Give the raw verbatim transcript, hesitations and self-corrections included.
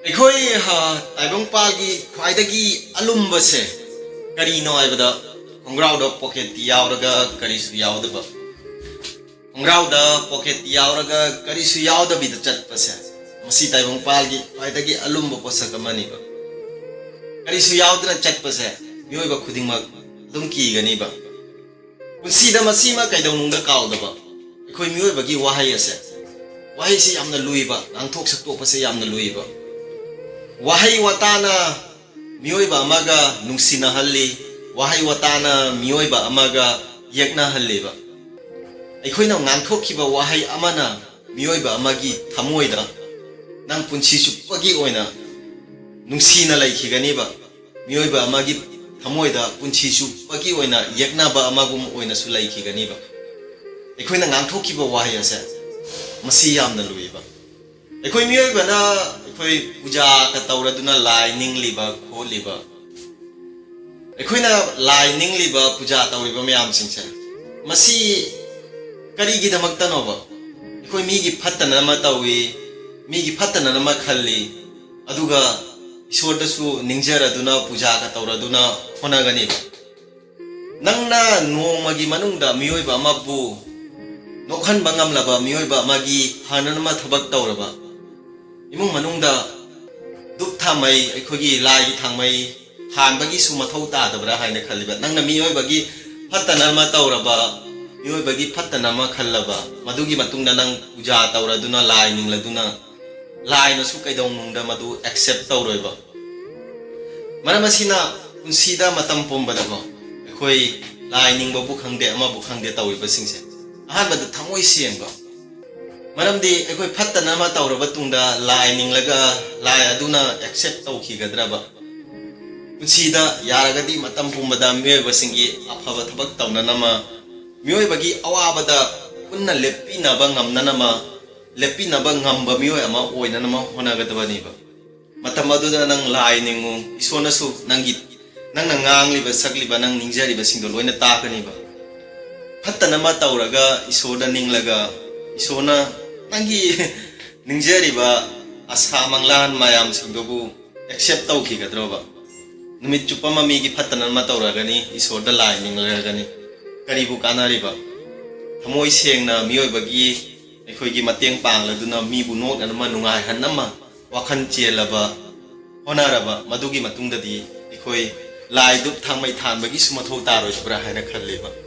ꯑꯩꯈꯣꯏ, ꯑ, ꯇꯥꯏꯕꯪꯄꯥꯜꯒꯤ ꯈ꯭ꯋꯥꯏꯗꯒꯤ ꯑꯂꯨꯝꯕꯁꯦ ꯀꯔꯤꯅꯣ ꯍꯥꯏꯕꯗ, ꯈꯣꯡꯒ꯭ꯔꯥꯎꯗ ꯄꯣꯀꯦꯠꯇꯤ ꯌꯥꯎꯔꯒ ꯀꯔꯤꯁꯨ ꯌꯥꯎꯗꯕ, ꯈꯣꯡꯒ꯭ꯔꯥꯎꯗ ꯄꯣꯀꯦꯠꯇꯤ ꯌꯥꯎꯔꯒ ꯀꯔꯤꯁꯨ ꯌꯥꯎꯗꯕꯤꯗ ꯆꯠꯄꯁꯦ, ꯃꯁꯤ ꯇꯥꯏꯕꯪꯄꯥꯜꯒꯤ ꯈ꯭ꯋꯥꯏꯗꯒꯤ ꯑꯂꯨꯝꯕ ꯄꯣꯠꯁꯛ ꯑꯃꯅꯤꯕ꯫ ꯀꯔꯤꯁꯨ ꯌꯥꯎꯗꯅ ꯆꯠꯄꯁꯦ ꯃꯤꯑꯣꯏꯕ ꯈꯨꯗꯤꯡꯃꯛ ꯑꯗꯨꯝ ꯀꯤꯒꯅꯤꯕ꯫ ꯄꯨꯟꯁꯤꯗ ꯃꯁꯤꯃ ꯀꯩꯗꯧꯅꯨꯡꯗ ꯀꯥꯎꯗꯕ ꯑꯩꯈꯣꯏ ꯃꯤꯑꯣꯏꯕꯒꯤ ꯋꯥꯍꯩ ꯑꯁꯦ, ꯋꯥꯍꯩꯁꯤ ꯌꯥꯝꯅ ꯂꯨꯏꯕ, ꯉꯥꯡꯊꯣꯛ ꯁꯛꯇꯣꯛꯄꯁꯦ ꯌꯥꯝꯅ ꯂꯨꯏꯕ꯫ ꯋꯥꯍꯩ ꯋꯥꯇꯥꯅ ꯃꯤꯑꯣꯏꯕ ꯑꯃꯒ ꯅꯨꯡꯁꯤꯅꯍꯜꯂꯤ, ꯋꯥꯍꯩ ꯋꯥꯇꯥꯅ ꯃꯤꯑꯣꯏꯕ ꯑꯃꯒ ꯌꯦꯛꯅꯍꯜꯂꯤꯕ꯫ ꯑꯩꯈꯣꯏꯅ ꯉꯥꯡꯊꯣꯛꯈꯤꯕ ꯋꯥꯍꯩ ꯑꯃꯅ ꯃꯤꯑꯣꯏꯕ ꯑꯃꯒꯤ ꯊꯃꯣꯏꯗ ꯅꯪ ꯄꯨꯟꯁꯤ ꯆꯨꯞꯄꯒꯤ ꯑꯣꯏꯅ ꯅꯨꯡꯁꯤꯅ ꯂꯩꯈꯤꯒꯅꯤꯕ꯫ ꯃꯤꯑꯣꯏꯕ ꯑꯃꯒꯤ ꯊꯃꯣꯏꯗ ꯄꯨꯟꯁꯤ ꯆꯨꯞꯄꯒꯤ ꯑꯣꯏꯅ ꯌꯦꯛꯅꯕ ꯑꯃꯒꯨꯝ ꯑꯣꯏꯅꯁꯨ ꯂꯩꯈꯤꯒꯅꯤꯕ꯫ ꯑꯩꯈꯣꯏꯅ ꯉꯥꯡꯊꯣꯛꯈꯤꯕ ꯋꯥꯍꯩ ꯑꯁꯦ, ꯃꯁꯤ ꯌꯥꯝꯅ ꯂꯨꯏꯕ꯫ ꯑꯩꯈꯣꯏ ꯃꯤꯑꯣꯏꯕꯅ ꯑꯩꯈꯣꯏ ꯄꯨꯖꯥꯒ ꯇꯧꯔꯗꯨꯅ ꯂꯥꯏ ꯅꯤꯡꯂꯤꯕ ꯈꯣꯠꯂꯤꯕ, ꯑꯩꯈꯣꯏꯅ ꯂꯥꯏ ꯅꯤꯡꯂꯤꯕ ꯄꯨꯖꯥ ꯇꯧꯔꯤꯕ ꯃꯌꯥꯝꯁꯤꯡꯁꯦ, ꯃꯁꯤ ꯀꯔꯤꯒꯤꯗꯃꯛꯇꯅꯣꯕ? ꯑꯩꯈꯣꯏ ꯃꯤꯒꯤ ꯐꯠꯇꯅꯕ ꯇꯧꯏ, ꯃꯤꯒꯤ ꯐꯠꯇꯅꯕ ꯈꯜꯂꯤ, ꯑꯗꯨꯒ ꯏꯁꯣꯔꯗꯁꯨ ꯅꯤꯡꯖꯔꯗꯨꯅ ꯄꯨꯖꯥꯒ ꯇꯧꯔꯗꯨꯅ ꯍꯣꯠꯅꯒꯅꯤꯕ꯫ ꯅꯪꯅ ꯅꯣꯡꯃꯒꯤ ꯃꯅꯨꯡꯗ ꯃꯤꯑꯣꯏꯕ ꯑꯃꯕꯨ ꯅꯣꯛꯍꯟꯕ ꯉꯝꯂꯕ, ꯃꯤꯑꯣꯏꯕ ꯑꯃꯒꯤ ꯐꯅꯅꯕ ꯊꯕꯛ ꯇꯧꯔꯕ, ꯏꯃꯨꯡ ꯃꯅꯨꯡꯗ ꯙꯨꯞ ꯊꯥꯃꯩ, ꯑꯩꯈꯣꯏꯒꯤ ꯂꯥꯏꯒꯤ ꯊꯥꯡꯃꯩ ꯊꯥꯟꯕꯒꯤꯁꯨ ꯃꯊꯧ ꯇꯥꯗꯕ꯭ꯔꯥ ꯍꯥꯏꯅ ꯈꯜꯂꯤꯕ? ꯅꯪꯅ ꯃꯤꯑꯣꯏꯕꯒꯤ ꯐꯠꯇꯅꯕ ꯇꯧꯔꯕ, ꯃꯤꯑꯣꯏꯕꯒꯤ ꯐꯠꯇꯅꯕ ꯈꯜꯂꯕ, ꯃꯗꯨꯒꯤ ꯃꯇꯨꯡꯗ ꯅꯪ ꯄꯨꯖꯥ ꯇꯧꯔꯗꯨꯅ, ꯂꯥꯏ ꯅꯤꯡꯂꯗꯨꯅ, ꯂꯥꯏꯅꯁꯨ ꯀꯩꯗꯧꯅꯨꯡꯗ ꯃꯗꯨ accept ꯇꯧꯔꯣꯏꯕ꯫ ꯃꯔꯝ ꯑꯁꯤꯅ ꯄꯨꯟꯁꯤꯗ ꯃꯇꯝ ꯄꯨꯝꯕꯗꯀꯣ, ꯑꯩꯈꯣꯏ ꯂꯥꯏ ꯅꯤꯡꯕꯕꯨ ꯈꯪꯗꯦ, ꯑꯃꯕꯨ ꯈꯪꯗꯦ ꯇꯧꯔꯤꯕꯁꯤꯡꯁꯦ, ꯑꯍꯥꯟꯕꯗ ꯊꯃꯣꯏ ꯁꯦꯡꯕ꯫ ꯃꯔꯝꯗꯤ ꯑꯩꯈꯣꯏ ꯐꯠꯇꯅꯕ ꯇꯧꯔꯕ ꯇꯨꯡꯗ ꯂꯥꯏ ꯅꯤꯡꯂꯒ ꯂꯥꯏ ꯑꯗꯨꯅ accept ꯇꯧꯈꯤꯒꯗ꯭ꯔꯕ? ꯄꯨꯟꯁꯤꯗ ꯌꯥꯔꯒꯗꯤ ꯃꯇꯝ ꯄꯨꯝꯕꯗ ꯃꯤꯑꯣꯏꯕꯁꯤꯡꯒꯤ ꯑꯐꯕ ꯊꯕꯛ ꯇꯧꯅꯅꯕ, ꯃꯤꯑꯣꯏꯕꯒꯤ ꯑꯋꯥꯕꯗ ꯄꯨꯟꯅ ꯂꯦꯞꯄꯤꯅꯕ ꯉꯝꯅꯅꯕ, ꯂꯦꯞꯄꯤꯅꯕ ꯉꯝꯕ ꯃꯤꯑꯣꯏ ꯑꯃ ꯑꯣꯏꯅꯅꯕ ꯍꯣꯠꯅꯒꯗꯕꯅꯦꯕ꯫ ꯃꯇꯝ ꯑꯗꯨꯗ ꯅꯪ ꯂꯥꯏ ꯅꯤꯡꯉꯨ, ꯏꯁꯣꯔꯅꯁꯨ ꯅꯪꯒꯤ, ꯅꯪꯅ ꯉꯥꯡꯂꯤꯕ, ꯁꯛꯂꯤꯕ, ꯅꯪ ꯅꯤꯡꯖꯔꯤꯕꯁꯤꯡꯗꯣ ꯂꯣꯏꯅ ꯇꯥꯛꯀꯅꯤꯕ꯫ ꯐꯠꯇꯅꯕ ꯇꯧꯔꯒ ꯏꯁꯣꯔꯗ ꯅꯤꯡꯂꯒ, ꯏꯁꯣꯔꯅ ꯅꯪꯒꯤ ꯅꯤꯡꯖꯔꯤꯕ ꯑꯁꯥ ꯃꯪꯂꯥꯟ ꯃꯌꯥꯝꯁꯤꯡꯗꯨꯕꯨ ꯑꯦꯛꯁꯦꯞ ꯇꯧꯈꯤꯒꯗ꯭ꯔꯣꯕ? ꯅꯨꯃꯤꯠ ꯆꯨꯞꯄ ꯑꯃ ꯃꯤꯒꯤ ꯐꯠꯇꯅꯕ ꯇꯧꯔꯒꯅꯤ, ꯏꯁꯣꯔꯗ ꯂꯥꯏ ꯅꯤꯡꯂꯒꯅꯤ, ꯀꯔꯤꯕꯨ ꯀꯥꯟꯅꯔꯤꯕ? ꯊꯃꯣꯏ ꯁꯦꯡꯅ ꯃꯤꯑꯣꯏꯕꯒꯤ, ꯑꯩꯈꯣꯏꯒꯤ ꯃꯇꯦꯡ ꯄꯥꯡꯂꯗꯨꯅ ꯃꯤꯕꯨ ꯅꯣꯛꯅꯅꯕ, ꯅꯨꯡꯉꯥꯏꯍꯟꯅꯕ ꯋꯥꯈꯜ ꯆꯦꯜꯂꯕ, ꯍꯣꯠꯅꯔꯕ ꯃꯗꯨꯒꯤ ꯃꯇꯨꯡꯗꯗꯤ ꯑꯩꯈꯣꯏ ꯂꯥꯏ ꯙꯨꯞ ꯊꯥꯡꯃꯩ ꯊꯥꯟꯕꯒꯤꯁꯨ ꯃꯊꯧ ꯇꯥꯔꯣꯏꯗꯕ꯭ꯔꯥ ꯍꯥꯏꯅ ꯈꯜꯂꯤꯕ꯫